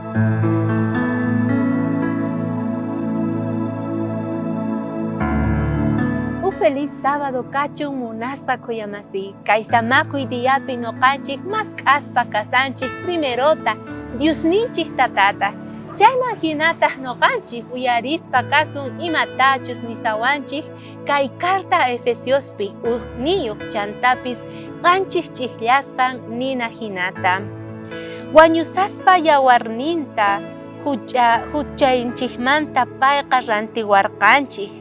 Uj feliz sábado kachun munasqa khuyamasiy. Kay samakuy diapi noqanchej mask'aspa kasanchej primerota Diosninchej Tatata. Chayman jinataj noqanchej uyarispa kasun imatachus nisawanchej kay carta a Efesiospi ujniyoj chantapis qanchis ch'ijllasqan nina jinata. Wañusaspa yawarninta juchayninchejmanta payqa rantiwarqanchej,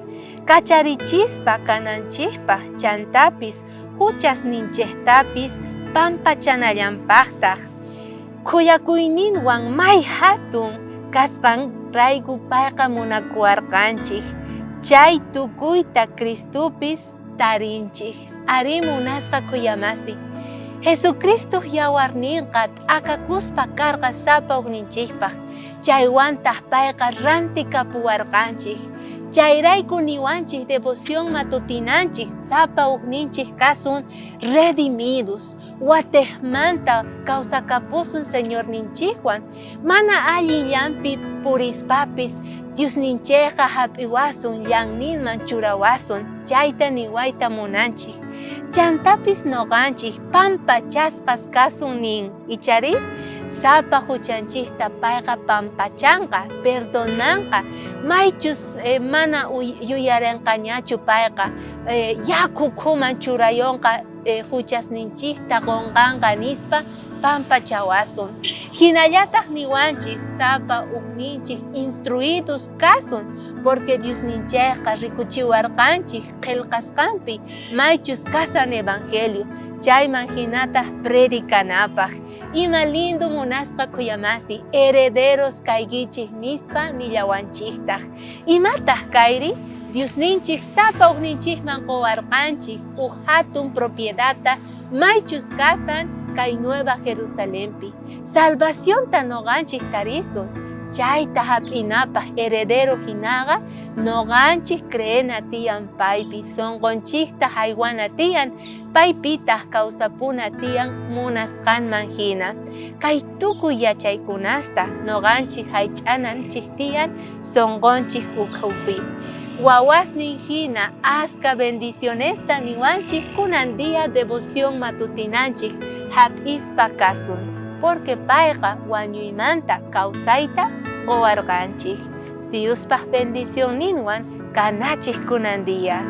kacharichispa kananchejpaj chantapis juchasninchejtapis pampachanallanpajtaj. Khuyakuyninwan may jatun kasqanrayku payqa munakuwarqanchej. Chay tukuyta Cristopis tarinchej. Arí, munasqa khuyamasi, Jesucristoj yawarninqa t'akakuspa karqa sapa ujninchejpaj, chaywantaj payqa rantikapuwarqanchej. Chayrayku niwanchej devoción matutinanchej sapa ujninchej kasun redimidos. Watejmanta kawsakapusun Señorninchejwan, mana allin llanpi purispapis Diosninchejqa jap'iwasun, llanninman churawasun, chayta niwayta munanchej. Chantapis noqanchej pampachasqas kasun nin, icharí? Sapa juchanchejta payqa pampachanqa, perdonanqa, maychus mana yuyarenqañachu payqa, yaku ukhuman churayonqa. Juchasninchejta qonqanqa nispa pampachawasun. Jinallataj niwanchej sapa ujninchej instruidos kasun, porque Diosninchejqa rikuchiwarqanchej qhelqasqanpi maychus kasan evangelio, chayman jinataj predicanapaj. Ima lindo munasqa khuyamasi, herederos kaykichej nispa nillawanchejtaj. Imataj kayri? Diosninchej sapa ujninchejman qowarqanchej uj jatun propiedadta maychus kasan kay Nueva Jerusalenpi. Salvacionta noqanchej tarisun. Chayta jap'inapaj heredero jinaqa noqanchej creena tiyan paypi, sonqonchejta jaywana tiyan, paypitaj kawsapuna tiyan munasqanman jina. Kay tukuy yachaykunasta noqanchej jaych'ananchej tiyan sonqonchej ukhupi. Wawasnin jina aska bendicionesta niwanchej kunan día devoción matutinanchej jap'ispa kasun, porque payqa wañuymanta kawsayta qowarqanchej. Diospaj bendicionninwan kanachej kunan día.